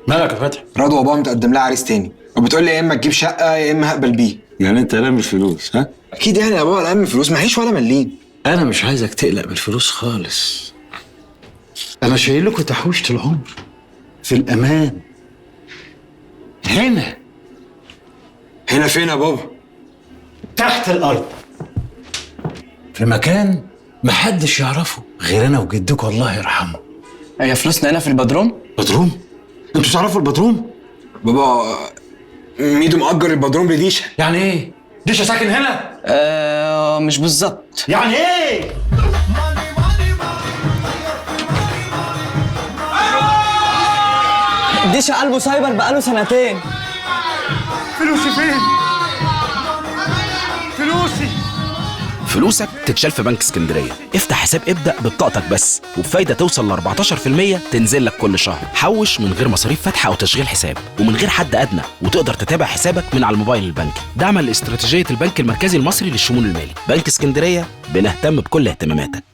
مالك يا فتحي؟ رضوى بابا متقدم لها عريس تاني، وبتقول لي يا اما تجيب شقه يا اما هقبل بيه. يعني انت لام الفلوس؟ ها؟ اكيد يعني يا بابا لام الفلوس، معيش ولا مليم. انا مش عايزك تقلق بالفلوس خالص. انا شايل لكم تحويشه العمر في الامان. هنا. هنا فين يا بابا؟ تحت الارض، في مكان محدش يعرفه غير انا وجدك الله يرحمه. هي فلوسنا هنا في البدروم؟ بدروم؟ انتوا تعرفوا البدروم؟ بابا ميدو مأجر البدروم لديشا. يعني ايه؟ ديشا ساكن هنا؟ مش بالظبط. يعني ايه؟ ديشا قلبه سايبر بقاله سنتين. فلوسي فين؟ فلوسي. فلوسك تتشال في بنك اسكندرية. افتح حساب ابدأ ببطاقتك بس، وبفايدة توصل ل 14% تنزل لك كل شهر. حوش من غير مصاريف فتح أو تشغيل حساب، ومن غير حد أدنى، وتقدر تتابع حسابك من على الموبايل البنكي. دعما لاستراتيجية البنك المركزي المصري للشمول المالي. بنك اسكندرية، بنهتم بكل اهتماماتك.